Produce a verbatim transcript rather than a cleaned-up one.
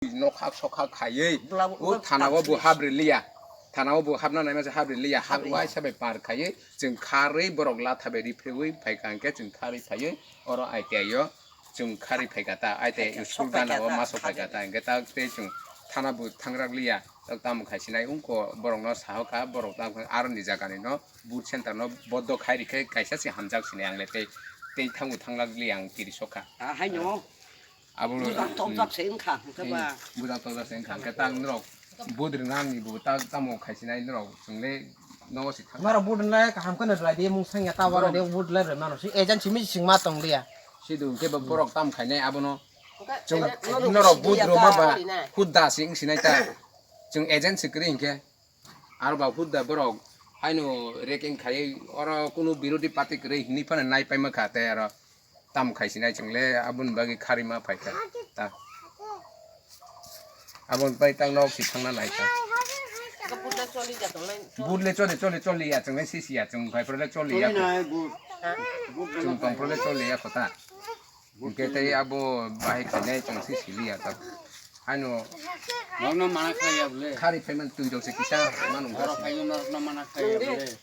nokhak sokhak khaiwi, o thana o bo habri liya. Thana o bo habna naima se habri liya. Hab waisa bai par khaiwi, chwng kharwi borok latha bai riphewi phaikha hwnkhe chwng kharwi phaiwi oro I T I o chwng kharwi phaikha ta, I T I school gana o maso phaikha ta, hwnkhe ta tei chwng thana bo thangrak liya. Tamo khai sinai wngkha borokno sahokha, borok tamo khai aroni jaganino booth center no bodo khai rikhe kaisa se hamjak sinai ang le tei, tei thango thanglak liya ang tiri sokha. Haino. Abo bujak tokjak se wngkha, hwnkhe ba? Bujak tokjak se wngkha, hwnkhe ta norok budri nangni bo ta tamo khai sinai norok chwngle nogo se thang. Norok budri lai kaham kheno rwlai di, mung sangya ta wara de budri lai rwmano si agent simi singma tong liya. Sidu hwnkhe ba borok tam khainai abono. Chwng norok budri ma ba hudda se wng sinai ta. Chwng agent se kwrwi hwnkhe. Aro ba hudda borok haino reking khaiwi oro kunu birodhi party kwrwi hinwi phano nai paima kha tei aro tam khai sinai chwng le aboni bagwi kharwi ma phai kha ta. Aboni bai tang nok si thangna nai kha. Bud le choli choli choli ya chwng le sisi ya chwng phai phro le choli ya. Choli nai bud. Bud le chwng tong phro le choli ya kho ta. Hwnkhe tei abo bahai khainai chwng se siliya ta. Haino norokno mana khlaiya bole. Khari phaimani twi rok se kisa manu wngkha. Oro phaiwi norokno mana khlaiya bole.